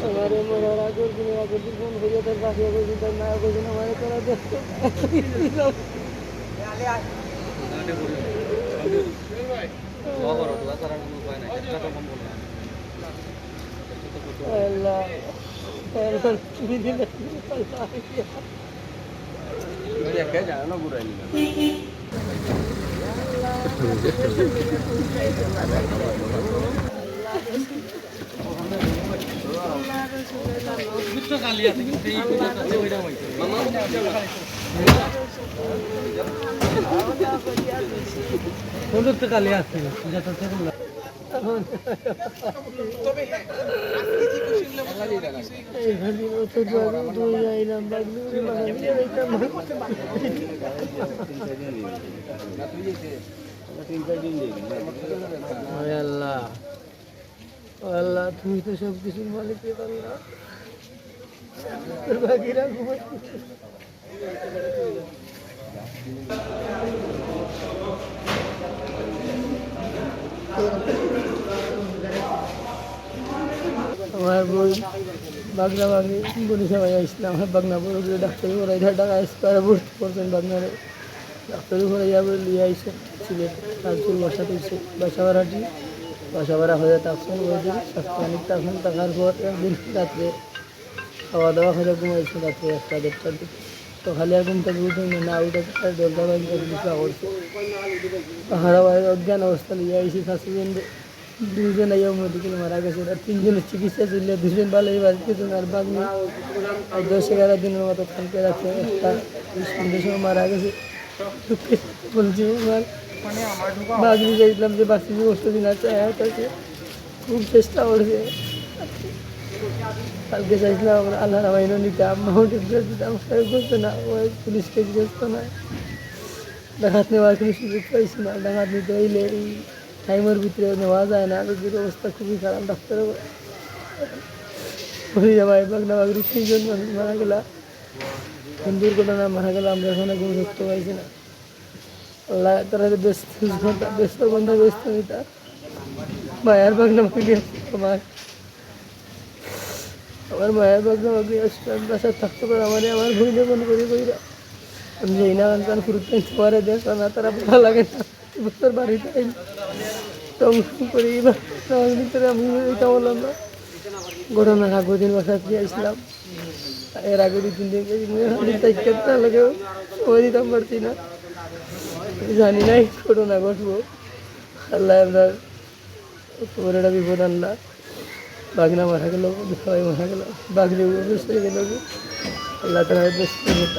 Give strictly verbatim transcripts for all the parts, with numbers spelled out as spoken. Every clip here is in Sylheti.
আমারে মরার আগর দিনে, আগর দিন ফোন করিয়া তার বাপে কইছে, তার মায়ে কইছে, "আমারে তোরা দেখতে।" আল্লাহ, আল্লাহ, তুমি দিলে আল্লাহ। আরে আল্লাহ, ও আল্লাহ, তুমি তো সব কিছুর মালিক, রে আল্লাহ। তোর বাকিরা ঘুমাই। আমার বই, বাগনা বাগনি, বলি সবাই আসলাম। আমার বাগনা বড় করে ডাক্তারি পড়াই, ঢাকা স্কোয়ারে ভর্তি করছেন বাগনারে। ডাক্তারি পড়াইয়া বলে লিয়ে আইসে সিলেট, তাজপুর বাসা তুলছে, বাসা ভাড়াটি, বাসা ভাড়া হয়ে থাকছেন, ওই দিন স্বাস্থ্যহানিক থাকছেন, থাকার পর একদিন রাত্রে খাওয়া দাওয়া করে ঘুমাইছে রাত্রে একটা দেড়টার দিকে। তো খালি আর ঘুম থেকে উঠে না, না উঠে তার দরজা বাইরে করে দিছে, করছে। পাহারা বাইরে অজ্ঞান অবস্থা লিয়ে আইসি ফাঁসি জন্য। দুইজন আইয়া মেডিকেল মারা গেছে, আর তিনজনের চিকিৎসা চললে দুইজন ভালো হয়ে বাঁচতেছে না। আর বাগনি আর দশ এগারো দিনের মতো কালকে রাত্রে একটা সন্ধ্যের সময় মারা গেছে। দুঃখে বলছি, আমার বাগনি চাইছিলাম যে বাঁচতে কষ্ট দিন আছে, আয়াত আছে। খুব চেষ্টা করছে। কালকে চাইছিলাম আমরা আল্লাহর আমাইনও নিতাম, মাউন্টেন করে দিতাম, কেউ করছে না, ওই পুলিশ কেস করছে না। ডাকাত নেওয়ার কোনো সুযোগ পাইছি না। ডাকাত নিতে হইলে এই টাইমের ভিতরে নেওয়া যায় না। রোগীর অবস্থা খুবই খারাপ। ডাক্তারও বলি যে ভাই, বাগনা বাগরি তিনজন মানুষ মারা গেলা, কোন দুর্ঘটনায় মারা গেল, আমরা এখন কোনো তথ্য পাইছি না। আল্লাহ তারা ব্যস্ত, ব্যস্ত বন্ধ ব্যস্ত নিতা। মায়ার বাগনা বাগনি আসছে আমার। আমার মায়ার বাগনা বাগনি আসছে, আমি বাসায় থাকতে পারি, আমারে আমার বইনে মন করি কইরা। আমি যাই না, কারণ কারণ ফুরুত পাইতে পারে দেশ না, তারা ভালো লাগে না। এই বছর বাড়িতে আইল। টং টং করি এই বাগনা বাগনির ভিতরে আমি এটা বললাম না। ঘটনার আগের দিন বাসায় ফিরে আসলাম। এর আগে দুই তিন দিন এই মনে হয় আমি তাই খেতে না লাগে সময় দিতাম পারছি না। জানি না এই ঘটনা ঘটবো। আল্লাহ আপনার তোমার একটা বিপদ আনলা। বাগনা মারা গেল, সবাই মারা গেল, বাগনি বুঝতে গেল। আল্লাহ তাআলা বেশ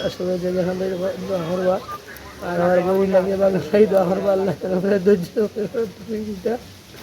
আসলে যে যেখান থেকে দোয়া করবা। আর আমার বউ লাগে বাগনা দোয়া করবা, আল্লাহ তাআলা ধৈর্য ধরে তুমি